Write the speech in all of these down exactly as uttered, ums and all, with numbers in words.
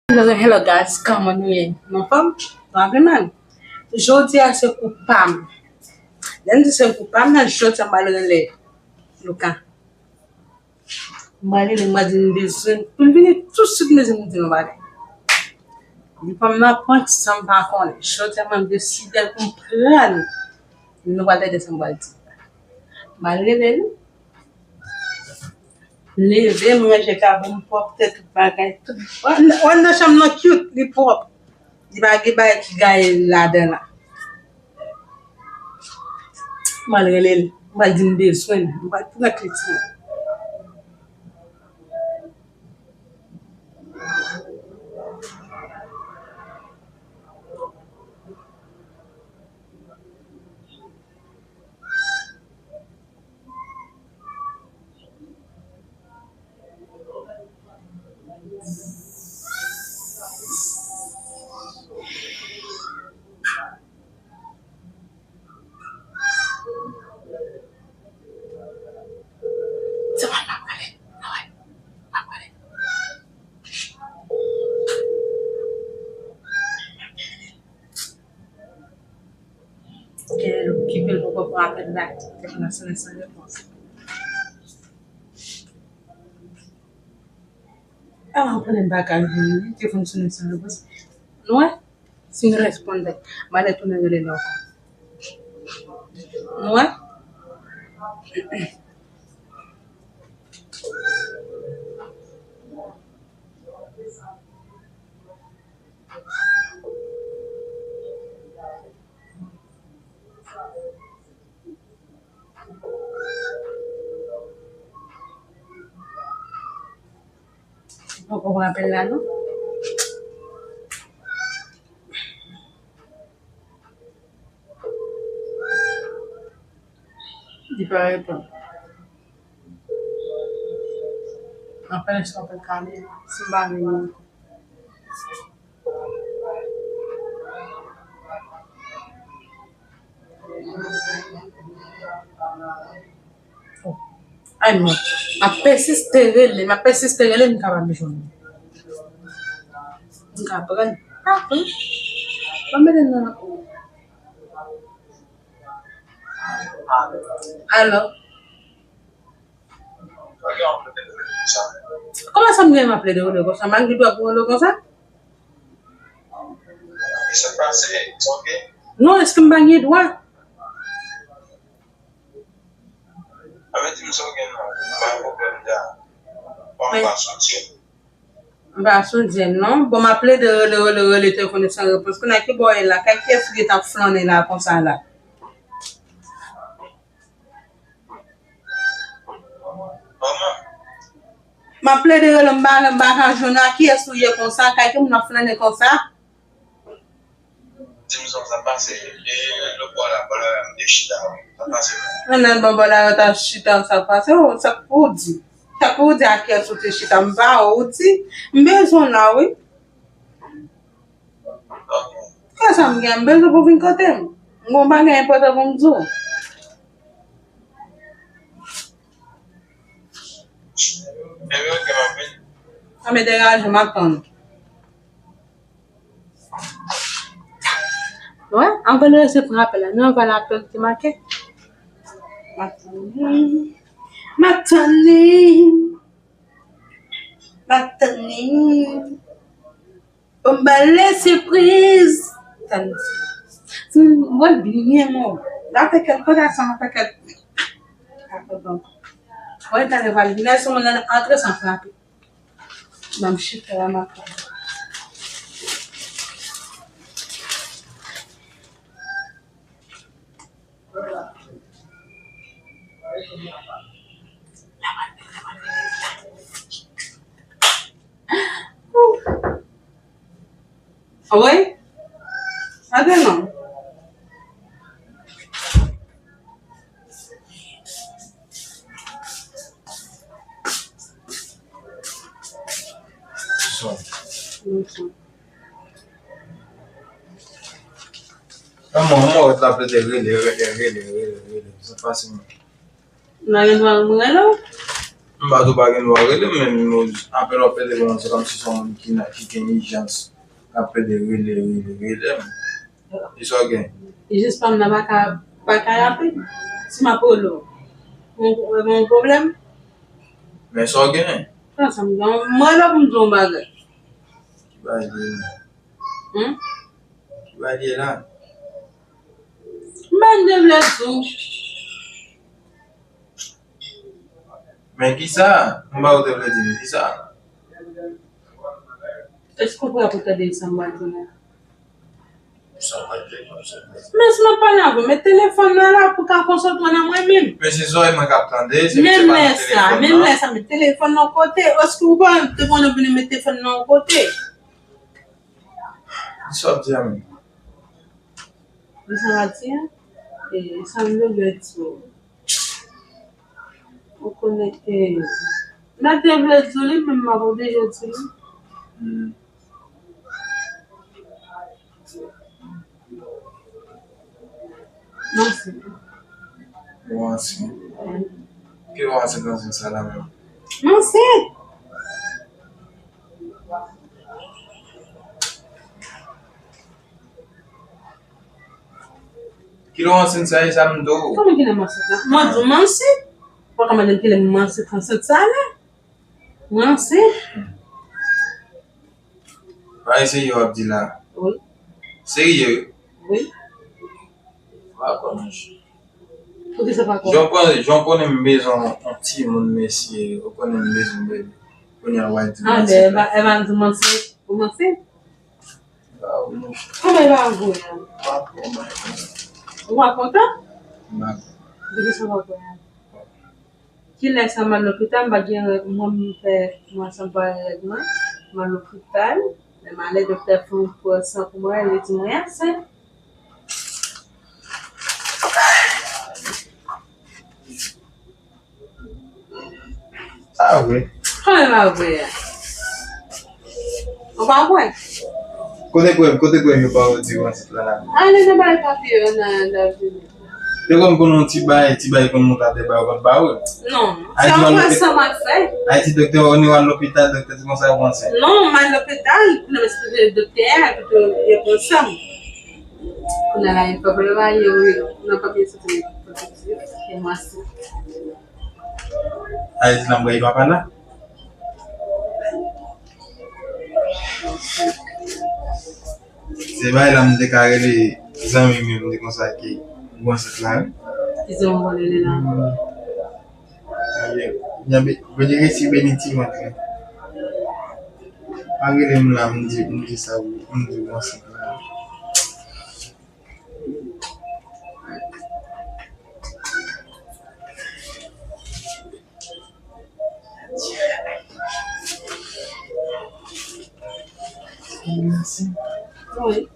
Hello, hello guys, kòman nou ye? Nou anfòm? Nou ap mal? Jodi a se kou pa m. Lè m di se kou pa m nan, jodi a m pral rele Luca. M pral rele, m pral di m bezwen l pou l vini tousuit, m bezwen m di nou bagay. Li pran m nan prank san m pa konnen. Jodi a mwen deside pou m pran l. Nou pral tande sa m pral di. M pral rele l. Leve, m ranje kay mwen pwòpte, tout bagay, tout. Ou anndan chanm nan cute, li pwòp. Li pa gen bagay ki gaye ladan la. M al rele l, m al di m bezwen l, m al pran kle ti mwen. Se pa, pa prale. Anwè. Pa prale. Kè l okipe, l poko pran apèl la. Telefòn nan sonnen san repons. A, ou konnen m pa ka jwenn li, telefòn sonnen san repons. Nou wè? Si m reponn bèk, m ale tounen rele l ankò. Nou wè? Ou poko pran apèl la, non? Li pa reponn. Anfen, si w ap kale, si m pa vini. Ay, non. M ap pèsiste rele, m ap pèsiste rele, m kapab jwenn li. M ka pran. Ah, hmm. Ban m mete nan. Alo. Kòman sa m gen m ap plede rele konsa? M pa gen dwa pou rele konsa? Non, èske m pa gen dwa? M pa sou djèm non. Bon, m ap plede rele, rele, rele, telefòn nan san repons. Kounye a ki bò w ye la? Kay kiyès ou gentan ap flannen la konsa la? M ap plede rele, m pa, m pa ka jwenn. A kiyès ou ye konsa? Kay ki moun ap flannen konsa? Di m sa k pase. E lòt bò la, bò la, m te chita. Sa k pase menm? Nan bò la, yo ta chita, sa k pase? Oh, sa k pou w di? Sa k pou w di a kiyès ou te chita? M pa wè w di. M bezwen w la, wi. Kè sa m gen, m bezwen pou vin kote m. M gon bagay enpòtan pou m di w. Ebyen, ok, m ap vini. Sa mete raje, m ap tann. Wè, anvan nou resi pran apèl la, nou anvan apèl ki make. M ap tann li. M ap tann li. M ap tann li. Bon, ba le sipriz. Tann. Si mwen bliye mwen. La fè kèk kote sa, mwen fè kèk. Dakò, bon. Mwen talè va vin la, si mwen antre san frape. Ban m chita la, m ap Wi. Atann non. Son. Kòman, kòman w t ap rele, rele, rele, rele, rele, sa pase mwen. Nan gen dwa m rele w? M pa tou pa gen dwa rele m, men apèl w ap pede ban mwen, se kòmsi se yon moun ki nan, ki gen ijans, k ap pede rele, rele, rele m. E sa w gen? Ijans pa m nan pa ka, pa ka rapid. Si m ap rele w, mwen, mwen pwoblèm. Men sa w gen? Sa, sa m gen, mwen la pou m di yon bagay. Ki bagay li ye la? Hmm? Ki bagay li ye la? M pa vle di w. Men kisa? M ba ou te vle di m kisa? Èske w prè pou tande sa m pral di w la? Sa m pral di w la? Men si m ap pale avè w, met telefòn nan la pou w ka konsantre w nan mwen menm. Men se zòrèy mwen k ap tande, se, se pa nan telefòn nan. Menm lè sa, menm lè sa, met telefòn nan yon kote. Èske ou pa te konnen vin met telefòn nan yon kote? Sa w ap di a menm? Li sa w ap di a? E, sa m vle di w. Ou konnen, e, m te vle di w li, men m ap oblije di w li. Hmm. Mwen ansent. Ou ansent? Wi. Ki lè w ansent, ansent sa la menm? Mwen ansent. Ki lè w ansent sa, e sa m do? Kòman ki lè m ansent la? Mwen di w m ansent. Ou pa ka mande m ki lè m ansent, ansent sa la? Mwen ansent. Bagay serye w ap di la. Wi. Serye? Wi. Pa kwè, monchè. Poukisa pa kwè? Jan w konnen, jan w konnen m bezwen yon timoun, mesye. Ou konnen m bezwen bebe. Kounye a, w al di m ansent. Ah, men, e pa, e pa m di m ansent. Ou m ansent? Ba, ou monchè. Kòman e pa vre a? Pa kwè, m pa kwè. Ou pa kontan? M pa kwè. Poukisa w pa kwè a? Kilè sa m al lopital, m pa t gen règ mwen, m fè mwa san m pa gen règ mwen, m al lopital, lè m ale, doktè fè yon pran san pou mwen, li di mwen ansent. Ah, wi. Kòman pa vre a? Ou pa kwè? Kote kwè, kote kwè yo ba ou di w ansent la la? Ale nan bay papye yo nan, nan vini. Te konn konn yon ti bay, ti bay konn monte atè ba yo konn ba ou. Non, se yon pran san m al fè. Ay ti doktè, ou ni w al lopital, doktè di konsa ou ansent. Non, m al lopital, pou m eksplike doktè a, pou yo pran san m. Kounye a la, yo fè pwoblèm a yo, yo, nan papye soti, e mwa si. Ay ti nan bay papa la. Se bay la m te ka rele zanmi m yo, m te konsa ke ou ansent la, wi. Ki zanmi w rele la? Bondye resi beni ti vant la. Pa rele m la, m di, m di sa, m di ou ansent la. Wi.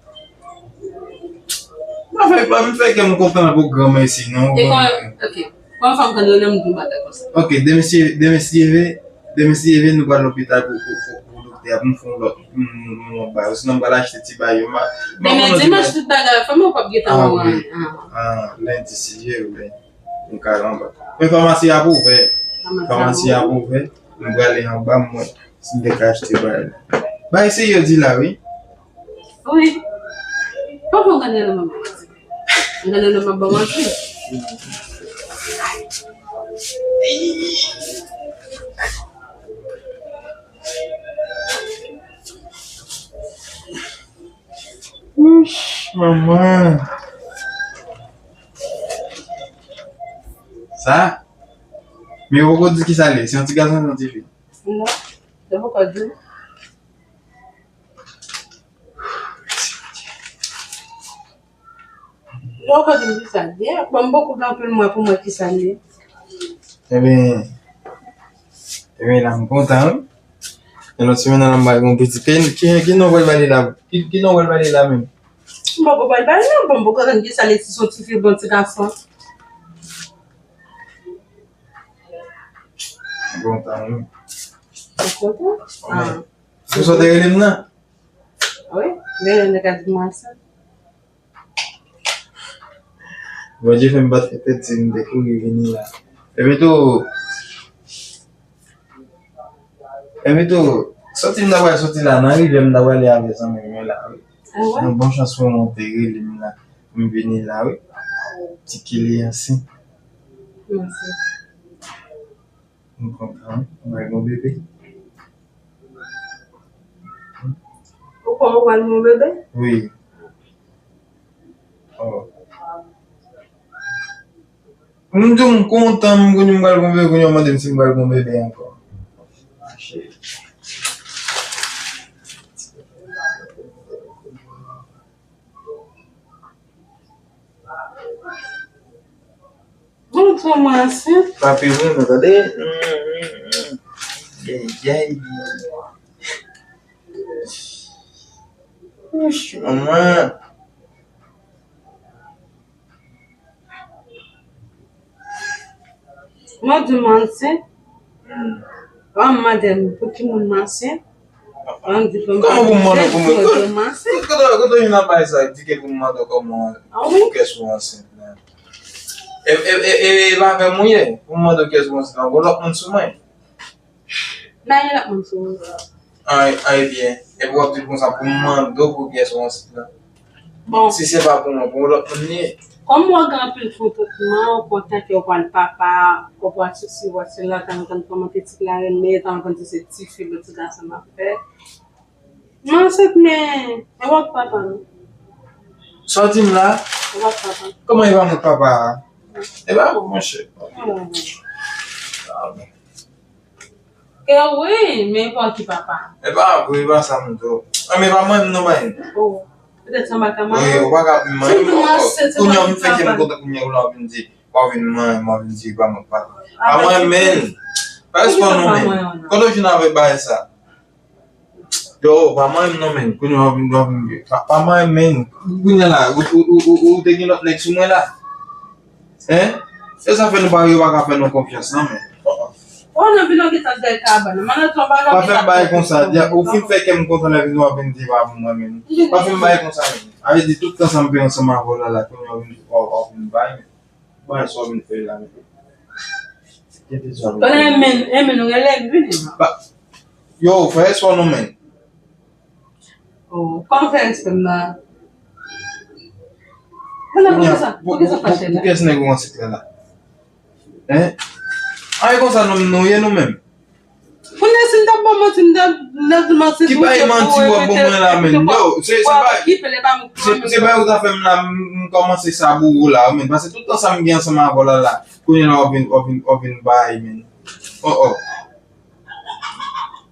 Mwen fè, mwen fè kè m kontan pou granmesi, non. E kòman, ok. Kòman fanm konn rele m pou maten konsa? Ok, demen si, demen si leve, demen si leve, nou pral lopital pou, pou, pou, pou doktè a, pou m fè yon lòt, pou m, pou m, pou m bay. Osinon, m pral achte ti bay yo, ma, demen dimanch, tout bagay, fanm yo p ap gentan wè w. Ah, wi. Ah, lendi, si Dye vle. M ka anba. Men famasi a ap ouvè. Famasi a ap ouvè. M prale anba, m wè si m te ka achte bagay. Bagay serye yo di la, wi. Wi. Papa, w gade nan manman. W gade nan manman, manman. Wouch, manman. Sa? Men yo poko di kisa l ye. Se yon ti gason, se yon ti fi? Non, yo poko di. Yo poko di m kisa l ye. Bon, m poko gen anpil mwa pou m wè kisa l ye. Ebyen, ebyen, la m kontan, wi. Yon lòt semèn nan, m bay yon pitit. Ki, ki, ki non w pral ba li la? Ki, ki non w pral ba li la menm? M poko pral ba li non, bon, m poko konn kisa l ye, si se yon ti fi, bon ti gason. M kontan, wi. Ou kontan? Ah. Pou sa w te rele m nan? Wi, men nèg la di m sa. Bondye fè m bat tèt di m te kouri vini la. Epi tou, Epi tou, sòti m ta pral sòti la, nan rivyè m ta prale avè zanmi m yo la, wi. Ah ouais? Yon bon chans pou mwen te rele m la. M vini la, wi. Ti Kili ansen. Mèsi. M kontan, wi. M pral gen yon bebe. Ou konnen ou pral gen yon bebe? Wi. Oh. M di w m kontan, m konnen m pral gen yon bebe, kounye a w mande m si m pral gen yon bebe ankò. Mache. Bon, tou mwen ansent. Pa pi vre, nou tande. Yay, yay. Wouch, manman. Mwen di m ansent. Hmm. An mande m pou ki moun m ansent. An di pou m Kòman pou m mande pou mwen? Kote, kote, kote w vin nan bay sa, di ke pou m mande w kòman, ah wi? Pou kiyès ou ansent la. E, e, e, e, e pa avè m ou ye, pou m mande w kiyès ou ansent la, gon lòt moun sou mwen. Nan yon lòt moun sou ou. Ay, ay byen. Epi w ap di l konsa pou m mande w pou kiyès ou ansent la. Bon. Si se pa pou mwen, pou yon lòt moun li ye. Kòm w gen anpil kontantman, w kontan ke w pral papa, ke w pral sesi, w pral sela, tanzantan kòman pitit la renmen, tanzantan se ti fi, lòt ti gason m ap fè. M ansent, men e w ap papa m. Sa w di m la? E w ap papa m. Kòman e pa mwen k papa a? E pa vre, monchè. Ah bon. Ke wi, men e pa w ki papa. E pa vre, e pa sa m di w. Ah, men e pa mwen menm non, Mayen. Oh, petèt se yon bagay manyen. Wi, ou pa ka vin manyen. Kounye a m fè ke m kontan kounye a, ou la w vin di, w a vin manyen, w a vin di e pa mwen k papa. Ah, pa mwen menm. Pa respè non, men. Kote w jwenn avèk bagay sa? Yo, pa manyen m non, men. Kounye a w ap vin, w ap vin, pa, pa manyen m, men. Kounye a la, ou, ou, ou, ou, ou te gen lòt nèg sou mwen la? Hein? Se sa fè nou pa, yo pa ka fè nou konfyans, non, men. Oh, nan vin nan gentan dèyè kabann. Manno, ton bagay. Pa fè m bagay konsa. Ou fin fè kè m kontan lè vin w ap vin di pa pou mwen, men. Pa fè m bagay konsa, men. A vle di, tout tan sa m fè ansanm avè w la, la, kounye a w ap vin, w ap, w ap vin bay, men. Bon, sa w vin fè la, men. Konnen men, men nou rele vini. Ba, yo, fè respè w non, men. Oh, kòman fè respè m nan? Kounye a, poukisa, poukisa fache la? Poukiyès nèg ou ansent la la? Hein? A, e konsa nou, nou ye nou menm. Kounye a, si m t ap ba w manti, m t ap, m t ap di manti. Ki bay manti w ap ban mwen la, men? Yo, se, se pa, se, se pa ou ta fè m la, m, m kòmanse sa pou ou la, men. Paske tout tan sa m gen ansanm avè w la, la. Kounye a la, w ap vin, w ap vin, w ap vin bay, men. Oh, oh.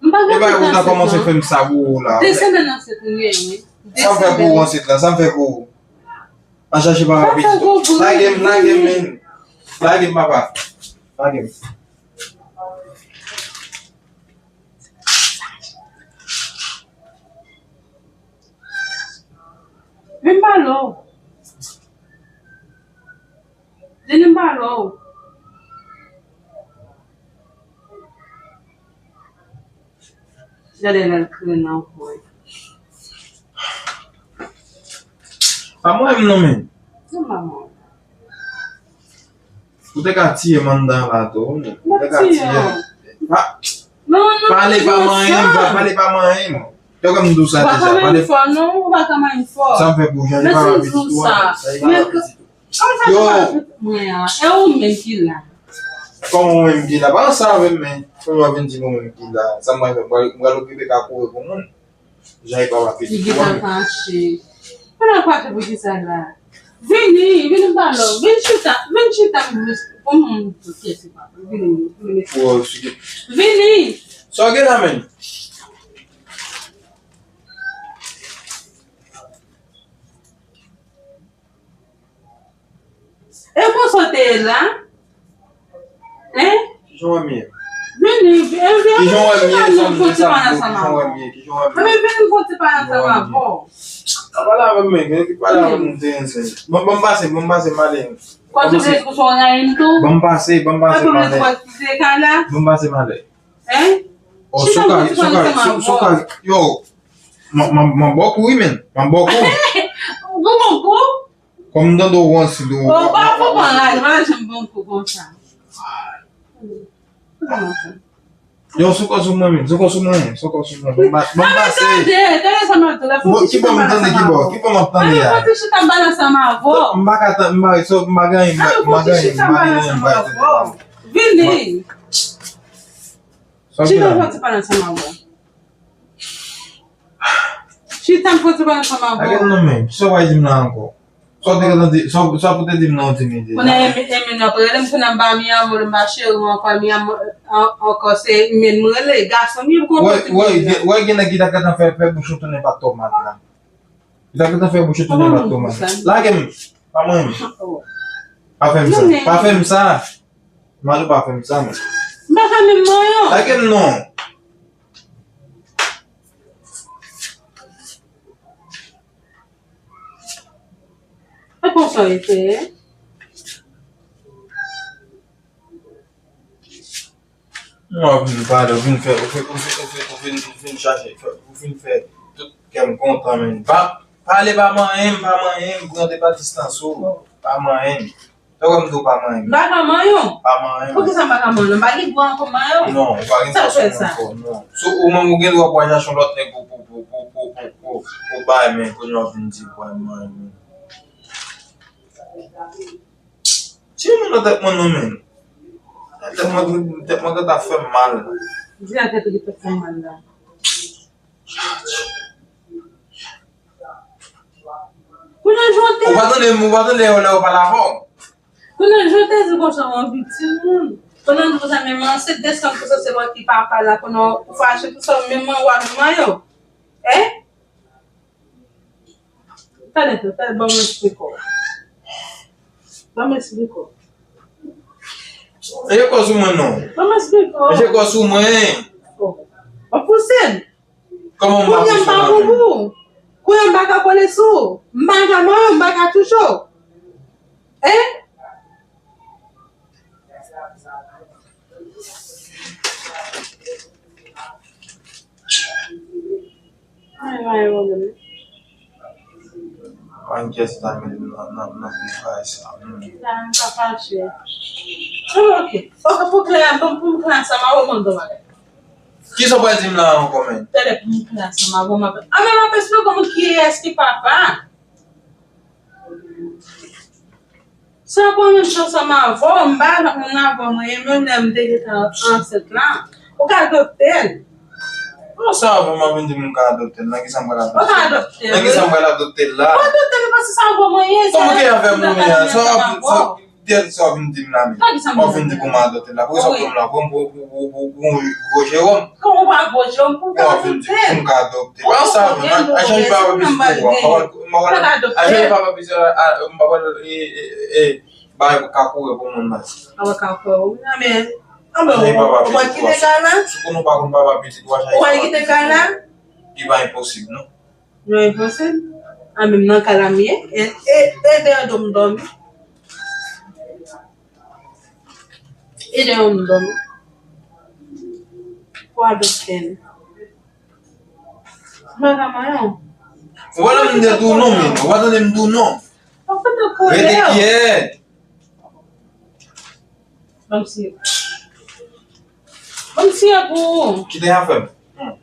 E pa ou ta kòmanse fè m sa pou ou la. De semèn ansent ou ye, wi. Sa m fè pou ou ansent la, sa m fè pou ou. An chache pa rapid. Lage m, lage m, men. Lage m, papa. Lage m. Vin pale w. Vin pale w. Gade lè l kriye nan kwen. Pa mwen menm non, men. Se pa mwen. Ou te ka tiye m anndan la tou, wi. Ou te ka tiye m. Pa, pale pa manyen m, pa, pale pa manyen m. Yo, kòm m di w sa deja, pale. Ou pa ka manyen m fò, non, ou pa ka manyen m fò. Sa m fè pou w chanje pa rapid tou, sa e pa rapid tou. Yo. Mwen an, e ou menm ki la. Kòman ou menm ki la? Pa ansanm avè m, men. Kòman w ap vin di mwen menm ki la? Sa mwen fè, mwen, mwen okipe ka kouri pou moun. Jan e pa w ap vin di mwen menm. Figi ta fache. Figi ta fache pou ki sa la? Vini, vini m pale w. Vin chita, vin chita pou mwen. Pou mwen, ok, se pa. Vini, vini. Vini. Sa w gen la, men? E konsa w te ye la? Hein? Kijan w wè m ye? Vini, vini, vini. Kijan w wè m ye? Sa m di, sa m di, kijan w wè m ye? Kijan w wè m ye? Vini, vini, fon ti pale ansanm avè w. Pa pale avè m, men, ki pale avè m, m te rense. Bon, bon, m pase, bon, m pase, m ale. Kwa, tu vle pou son rayin tou? Bon, m pase, bon, m pase, m ale. Bon, m pase, m ale. Hein? Oh, chita, soka, fon ti pale ansanm avè w. Soka, yo. M, m, m bòkou, wi, men. M bòkou. Ou bòkou? Kòm m tande w ransid ou. Ou pa fò pran raj, pa janm bon kou konsa. Kòman sa? Yo, sou kò sou mwen menm, sou kò sou mwen, sou kò sou mwen. Bon, ba- bon, pase. Tande, tande sa m ap di la, fò ti chita m pale ansanm avè w. Ki bò m tande, ki bò, ki bò m ap tande a? Fò ti chita m pale ansanm avè w. M pa ka tan- m pa, so, m pa gen anyen, m pa gen anyen, m pa gen anyen, m pa gen anyen. Vini. Chita, fò ti pale ansanm avè w. Chita, fò ti pale ansanm avè w. Gade non, men, sa w pral di m la ankò? Sa w te gentan di, sa w, sa w pou te di m nan yon ti minit. Kounye a, Emi, Emi, nan prele m, kounye a m pa mi amor, m pa cheri w ankò, mi amor, an- ankò, se men m rele, gason m ye, m konprann tout bagay. Wè, wè, gen nèg ki ta gentan fè, fè bouch ou tounen pat tomat la. Li ta gentan fè bouch ou tounen pat tomat. Lage m, pa manyen m. Pa fè m sa, pa fè m sa. M a di w pa fè m sa, men. M pa ka menm manyen w. Lage m non. E konsa w ye fè? Non, w vin pale, w vin fè, w vin, w vin, w vin, w vin, w vin chache, w vin fè tout kè m kontan, men. Pa, pale pa manyen m, pa manyen m, pran de pa distans ou, pa manyen m. Sa w wè m di w pa manyen m? M pa ka manyen w. Pa manyen m. Poukisa m pa ka manyen w? M pa gen dwa ankò manyen w. Non, ou pa gen dwa sou mwen ankò, non. Sou ou menm ou gen dwa pou al chache yon lòt nèg pou, pou, pou bay, men kounye a w vin di pou al manyen m. Tire men nan tèt mwen non, men. Tèt mwen, tèt mwen gentan fè m mal. Di a tèt ou gentan fè m mal la. Kounye a jan w te... Ou pa tande, ou pa tande lè yo pale avè w? Kounye a jan w te di konsa w anvi timoun. Kounye a w di konsa menm an se desann konsa se mwen ki papa la, kounye a ou fache pou sa menm an w ap manyen w. Hein? Talè, talè, ban mwen esplike w. Ban mwen esplike w. Mete kò sou mwen non. Ban mwen esplike w. Mete kò sou mwen. Oh. Ou pouse m. Kòman m pa pouse w la menm? Kounye a m pa bon pou ou. Kounye a m pa ka kole sou ou. M pa ka manyen w, m pa ka touche w. Hein? Ay, ay, ay, ay. Ann kiyès ta mete m nan, nan, nan, nan bagay sa, hmm. La, m pa fache. Ah, ok. Ok, pou klè, pou, pou m klè ansanm avè w, mwen di w bagay. Kisa w pral di m la ankò, men? Talè pou m klè ansanm avè w, m ap, ah, men m ap esplike w kiyès ki papa. Sa pran menm jan ansanm avè w, m pa janm konn avè w, mwen, e menm lè m te gentan ansent la, ou ka adopte l. Bon, sa avè m ap vin di m m ka adopte l, nan kisa m pral adopte l? Ou ka adopte l, wi. Nan kisa m pral adopte l la? Ou adopte l, paske sa avè mwen ye, sa. Kòman ki avè mwen ye? Sa w ap, sa w ap, kiyès sa w vin di m la menm? Nan kisa m pral adopte l? Ou vin di pou m adopte l la, poukisa w pran m la? Pou, pou, pou, pou, pou, pou yon gwo Jewòm? Kòman w pa gwo Jewòm pou w ka adopte l? Pou m ka adopte l. Bon, sa avè m, a, a chanje papa piti pou ou a. M pa pral, m pa pral, a chanje papa piti a, a, m pa pral, e, e, e, bay kakoure pou moun nan. A wè kakoure, wi, a men, a men, ou, ou pral kite kay la? Si konnen w pa konn papa pitit, w a chanje papa pitit pou ou. Ou pral kite kay la? Li pa enposib, non. Non, enposib. A men, m nan kay la m ye. E, e, e, deyò do m dòmi. E deyò m dòmi. Pou adopte l. Mwen ka manyen w. Ou pa tande m di w non, men. Ou pa tande m di w non. Ou pa tande kole. Rete kyèt. Ban m siye. Ban m siye pou ou. Kite afè m. Hmm.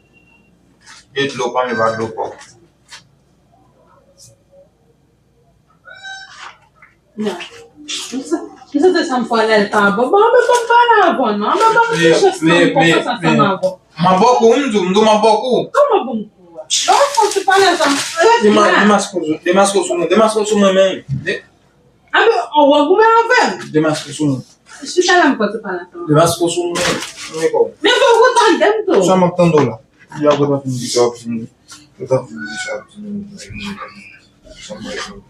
E dlo pa m, e pa dlo pa w. Non. M sa-, m santi sa m pale l pa bon. Bon, anben, ban m pale avè w, non. Anben, ban m ti chans nan m konfyans ansanm avè w. M ap bòk ou, m di w, m di w m ap bòk ou. Kòman bòk ou a? Bon, fò ti pale ansanm. Ret la. Demaske w sou, demaske w sou mwen, demaske w sou mwen menm. De- Anben, w ap goumen avè m. Demaske w sou mwen. Chita la m konn se pa la tan. Demaske w sou mwen, mwen kò. Men fò w tande m tou. Sa m ap tande w la. Depi apre w fin di sa w ap fin di. Ou t ap fin di sa w ap fin di. Sa m ap fin di.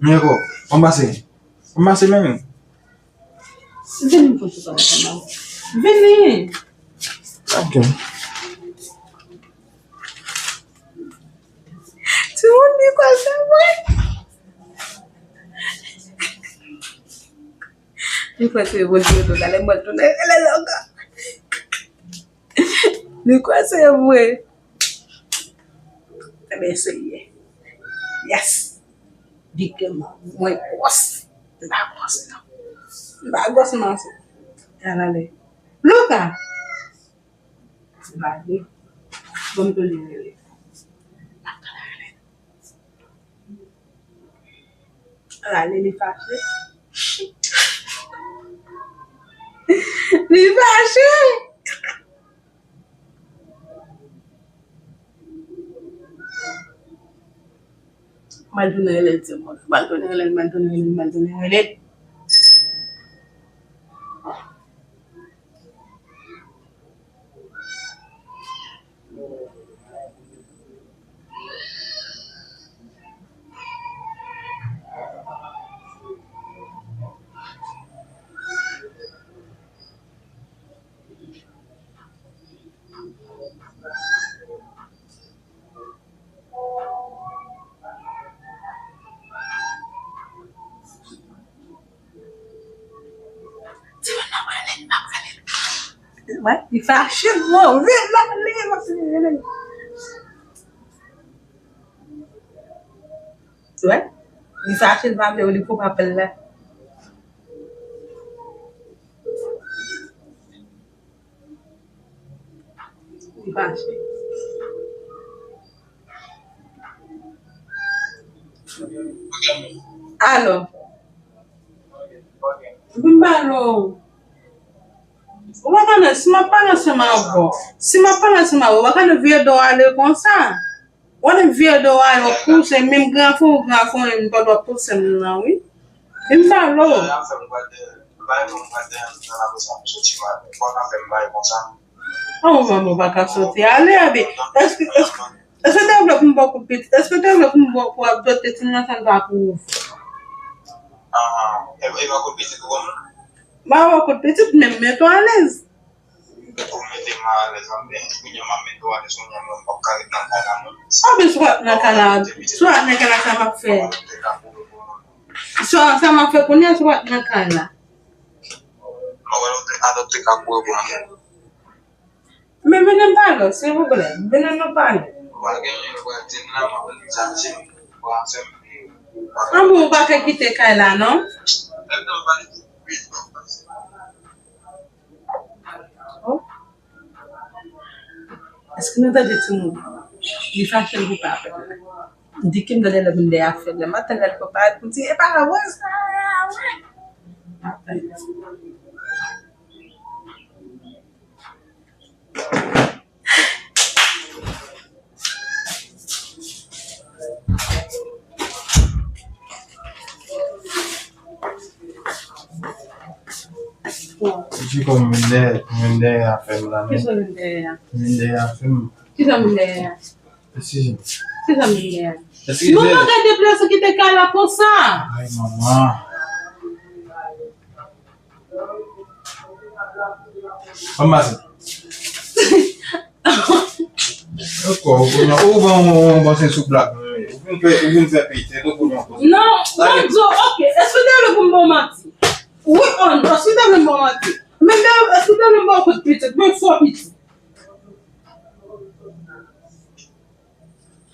Men kò, anbase. Anbase men. Vini m konn se pa la tan. Vini. Ok. Timoun, li kwè se vre. Li kwè se vre, Dye do, talè mwen tounen rele l ankò. Li kwè se vre. Ebyen, se li ye. Yes. Di ke mwen gwòs. M pa gwòs, non. M pa gwòs, non. Al ale. Luca! Lage. Bon, m tounen rele. Lale, li fache. Li fache. M al tounen rele l, timoun. M al tounen rele l, m al tounen rele l, m al tounen rele l. Timoun nan prale, nan prale. Wè, li fache, move, l ale, l ale. Wè, li fache, l pa vle, li koupe apèl la. Li fache. Alo. Vin ba non. Ou pa konnen, si m ap pale ansanm avè w, si m ap pale ansanm avè w, ou pa konnen vye do ale konsa. Ou konnen vye do ale, w ap pouse, menm gran fon, gran fon, m pa dwe pouse m nan, wi. Vin pale w. An, manman, ou pa ka soti ale, abi. Èske, èske, èske w te vle pou m ba w kout pitit? Èske w te vle pou m ba w, pou ap dote timoun nan, sa l pa pou ou? Ba w kout pitit, menm, mete w alèz. Ou mete m alèz anpil. Kounye a m ap mete w alèz, kounye a m p ap ka ret nan kay la, non. Anplis, si w ap nan kay la, si w ap nan kay la, sa m ap fè? Si w ap, sa m ap fè kounye a, si w ap nan kay la? Mwen wè lòt, a lòt te ka kouri pou mwen. Men vin nou pale, silvouplè. Vin nou pale. Mwen gen yon lè w di m la, mwen vin chache m, mwen fè m. An bon, ou pa ka kite kay la, non? Oh. Èske nou tande timoun? Li fache, li pa fè. Di ke m tande lè vin dèyè afè l. Lè m ap tann lè l konpa, pou di, e pa vre sa, wè. Ti kòm vin dèyè, vin dèyè afè m la, non. Kisa vin dèyè a? Vin dèyè afè m. Kisa vin dèyè a? Eskize. Kisa vin dèyè a? Eskize. Nou pa ka deplase kite kay la konsa. Ay, manman. Ban m pase. Ankò, ou konnen, ou ban yon, yon, yon pase sou blak mwen. Ou vin fè, ou vin fè pete, ou konnen yon pase. Non, mwen di w, ok, èske w te vle pou m ba w manti? Wi, on, èske w te vle m ba w manti? Men, èske w te vle m ba w kout pitit? Men fò pitit.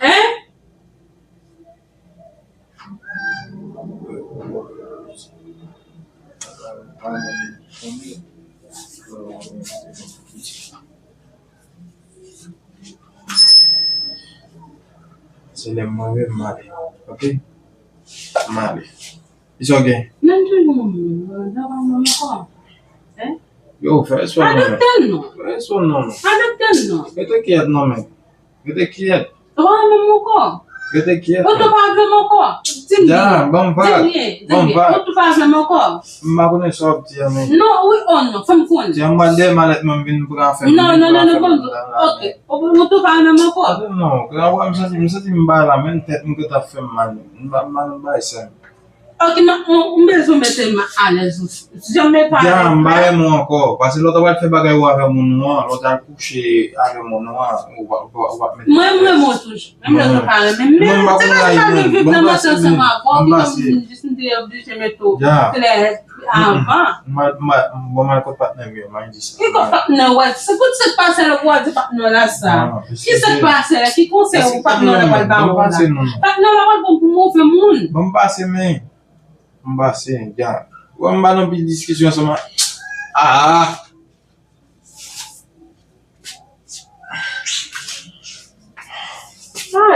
Hein? Se lè m move, m ale. Ok? M ale. Kisa w gen? Men m toujou menm, mwen pa menm ankò. Hein? Yo, fè respè w non, men. Adopte l non. Fè respè w non, non. Rete kyèt non, men. Rete kyèt. Ou pa renmen m ankò? Rete kyèt. Ou tou pa vle m ankò? Di m byen. Ban m vag. Di m byen, di m byen. Ou tou pa vle m ankò? M pa konnen sa w ap di a, men. Non, wi, o non, fè m konnen. Ti an, m pral dèyè malèt mwen, m vin pran afè m, non, non, non, non, bon, ok. Ou, ou tou pa renmen m ankò? Non, gran wè, m santi, m santi m bay la, men tèt m gentan fè m mal. M pa, m pa, m pa bay sa. Ok, m, m, m bezwen mete m alèz. Janm pale. Ya, m pa renmen w ankò. Paske lè w ta pral fè bagay ou avè moun ou an, lè w ta al kouche avè moun ou an, ou pa, ou pa, ou pa mete m alèz. Mwen, m renmen w toujou. Menm lè nou pa renmen m, men se pa sa nou viv nan mwen ansanm avè w, ki fè m jis m te oblije mete w klè avan. M al, m al, bon, m al kot patnè m yo, m al di sa. Ki kot patnè w? Se pou sa k pase la pou w al di patnè w la sa. Ki sa k pase la? Ki konsèy ou patnè w la pral ba w la? Patnè w la pral pran pou move moun. Bon, m pase, men. M pase, ya. Wè, m pa nan pil diskisyon ansanm a. Ah!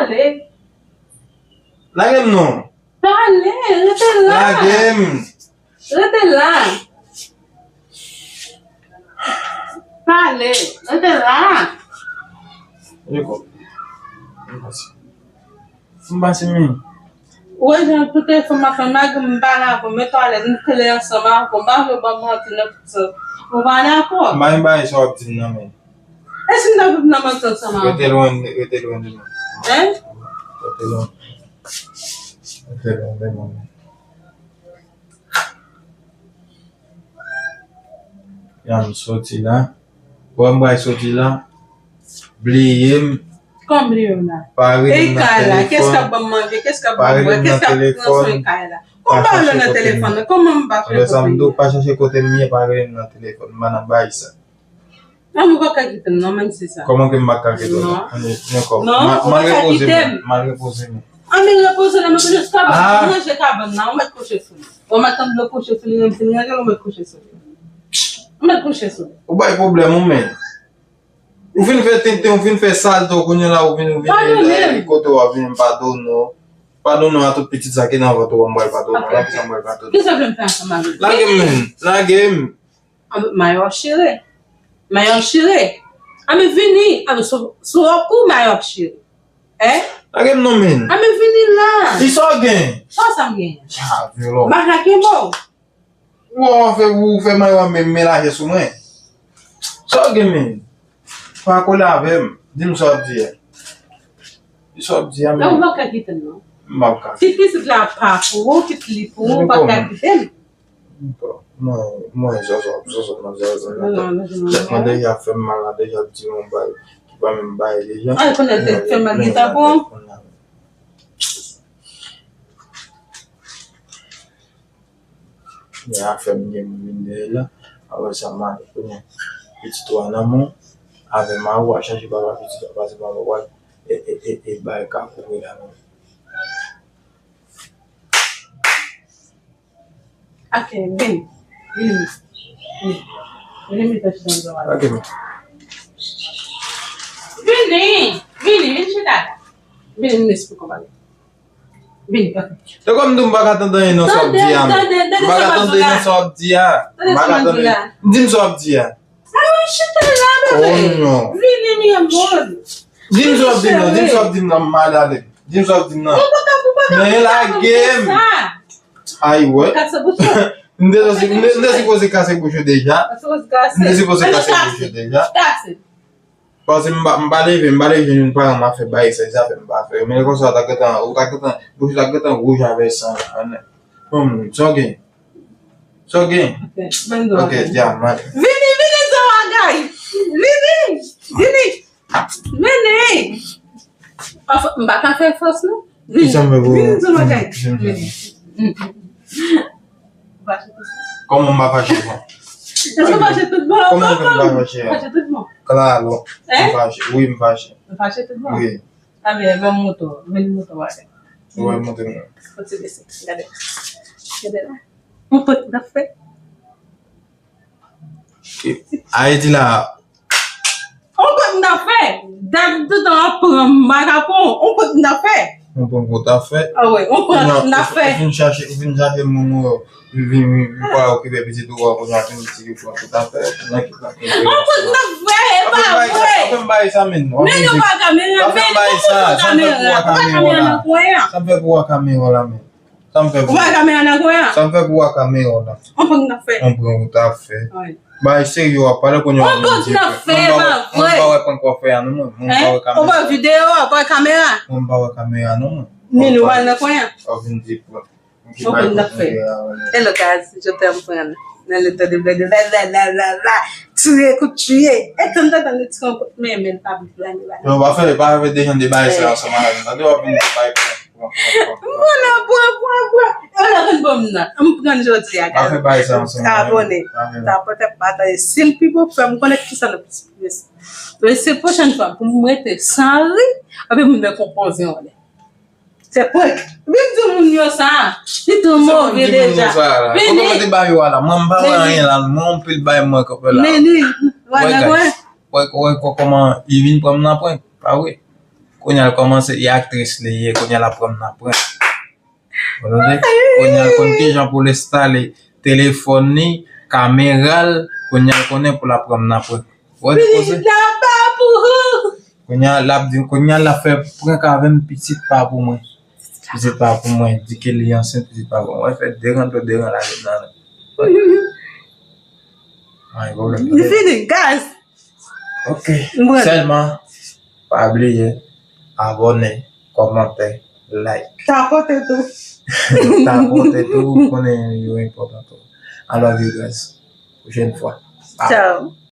Pale. Lage m non. Pale, rete la. Lage m. Rete la. Pale, rete la. Eko. M pase. M pase men. Ou wè jan pou telefòn m ap fè, malgre m pa la pou mete w alèz, m klè ansanm avè w, m pa vle w ban m manti nan tout sans. Ou pa dakò? M pa gen bagay sa w ap di m nan men. Èske m ta vle nan manti ansanm avè w? Rete lwen, rete lwen de mwen. Hein? Rete lwen. Rete lwen de mwen. Ya m soti la. Wè m pral soti la. Bliye m. Kòman bliye w la? Pa rele m nan telefòn. E kay la, kès k ap ban m manje, kès k ap ban m bwè, kès k ap pran swen kay la? Kòman pa rele w nan telefòn nan? Kòman m pa fè pou bliye? Lè sa m di w pa chache kote m ye, pa rele m nan telefòn. M pa nan bay sa. Non, ou pa ka kite m non, menm si sa. Kòman ke m pa ka kite w non? Non. An, men kòman? Non, ou pa ka kite m. M al repoze m. An, men repoze la, men kouche sou kabann nan, manje kabann nan, ou mèt kouche sou li. Ou mèt tann dlo kouche sou li, menm si l ranje l, ou mèt kouche sou li. Ou mèt kouche sou li. Ou bay pwoblèm ou men. Ou fin fè tenten, ou fin fè salte w, kounye la ou vin, ou vin, padone m. Kote w ap vin padone w. Padone w a tout pitit sa ki nan vant ou an, m pral padone w. Nan kisa m pral padone w? Kisa w vle m fè ansanm avè w? Lage m men, lage m. Anben, mayo ap chire. Mayo ap chire. Anben, vini. Anben, sou, sou wòk ou, mayo ap chire. Hein? Lage m non men. Anben, vini la. Kisa w gen? Sa w sa m gen? Sa vye lò. M pa ka kenbe w. Ou wè w fè, ou fè mayo a men, men lajè sou mwen. Sa w gen men? Pa kole avè m. Di m sa w ap di a. Di sa w ap di a men. Ou pa ka kite m non. M pa ka. Ti pitit la pa pou ou, kit li pou ou, ou pa ka kite m. Mwen, mwen, zòzò, zòzò nan zòzò nan tèt. Tèt mwen deja ap fè m mal la, deja ap di yon bay ki pa menm bay deja. Ay, konnen tèt fè mal gentan pou ou. Men afè m gen moun vin dèyè la. Apre sa, m ale konnen pitit ou a nan men w. Avè m a ou a chache papa pitit ou a pase papa w a e, e, e, e bay ka kouri la menm. Ok, vini. Vini. Vini. Vini, mete chita ansanm avè m. Ok, men. Vini. Vini, vin chita la. Vini, m esplike w bagay. Vini, ok. Se kòm di w m pa ka tande anyen nan sa w ap di a, men. M pa ka tande nan sa w ap di a. M pa ka tande. Di m sa w ap di a. Ayo, chita la, bebe. Oh, non. Vini, mi amor. Di m sa w ap di m nan, di m sa w ap di m nan, m mal ale. Di m sa w ap di m nan. Men lage m. Ay, wè. M te, m te, m te sipoze kase bouch ou deja. M te sipoze kase bouch ou deja. Paske m pa, m pa leve, m pa leve jwenn yon paran m ap fè bay sa, sa fè m pa fè. Men konsa, ta gentan, ou ta gentan, bouch ou ta gentan wouj avè san la. Bon, sa w gen? Sa w gen? Ok, di a, m ale. Vini, vini, di yon bagay. Vini, vini. Vini. M pa ka fè fòs, non. Vini. Kisa m fè pou ou? Vini, di yon bagay. Vini. Kòman m pa fache, bon? Èske w fache tout bon? Kòman w fè m pa fache a? Fache tout bon. Klalo. Hein? M fache. Wi, m fache. M fache tout bon? Wi. Anben, ban m montre w. Vin montre w bagay. Ou wè montre m. Fò ti bese. Gade. Gade la. Yon pòt nan fè. Ayiti la. On pòt m ta fè. Dat toutan ap pran m, m pa ka pran w. On pòt m ta fè. On pran kò ta fè. Ah ouais, on pran m ta fè. Ou vin chache, ou vin chache moun ou vin, vin, vin pa okipe pitit ou, kounye a vin di ou pran kò ta fè. Nan ki, nan ki. On pòt m ta fè, e pa vre. Pa fè m bay sa, men. Men nou pa kamera, men nou pa kamera, ou pa kamera nan kwen an. Sa m fè pou w a kamera la, men. Sa m fè pou ou? Ou pa kamera nan kwen an? Sa m fè pou ou a kamera w la? On prank n ap fè. On prank ou t ap fè. Wi. Bagay serye w ap pale kounye a. On prank n ap fè, e pa vre. Mwen m pa wè prank w ap fè a non mwen. Mwen m pa wè kamera. Ou pa wè videyo a, ou pa wè kamera? Mwen m pa wè kamera non mwen. Men nou pral nan kwen an. W ap vin di prank. On prank n ap fè. Hello guys, je t'aime friend. Nan le temps de blague, la, la, la, la, la. Tiye, kout tiye. E tann, tann, tann, ti yon kout men, men pa blague la. Yo, pa fè, pa fè de jan de bagay sa ansanm avè m. Tande w ap vin di bay prank. M konnen, bwè, bwè, bwè. E w la konn ban m nan. M pran jodi a, pa fè bagay sa ansanm avè m. Abone. Tapote, pataje. Si l pi bon, fè m konnen kisa nou plis plis. Men se pwochèn fwa pou m rete san ri, epi m vin konpoze yon lè. Se prank. Vin di moun yo sa. Li twò move deja. Vini. Kòman te ba yo a la? Mwen m pa wè anyen la. Mwen yon pil bay mwen k ap fè la. Vini. Wè nèg wè. Wè, wè, wè kòman li vin pran m nan prank. Pa vre. Kounye a l kòmanse, e aktris li ye, kounye a l ap pran m nan prank. Ou tande? Kounye a l konn kijan pou l enstale telefòn li, kamera l, kounye a l konnen pou l ap pran m nan prank. Ou wè sa m panse? Kounye a l ap di, kounye a l ap fè prank avè m, pitit pa pou mwen. Pitit pa pou mwen, di ke li ansent, pitit pa pou mwen. Mwen fè deran do deran la nan. Ay, pwoblèm. Li fini, guys. Ok. Sèlman, pa bliye abòne, kòmante, like. Tapote tou. Tapote tou, ou konnen yo enpòtan tou. I love you guys. Pwochèn fwa. Ciao.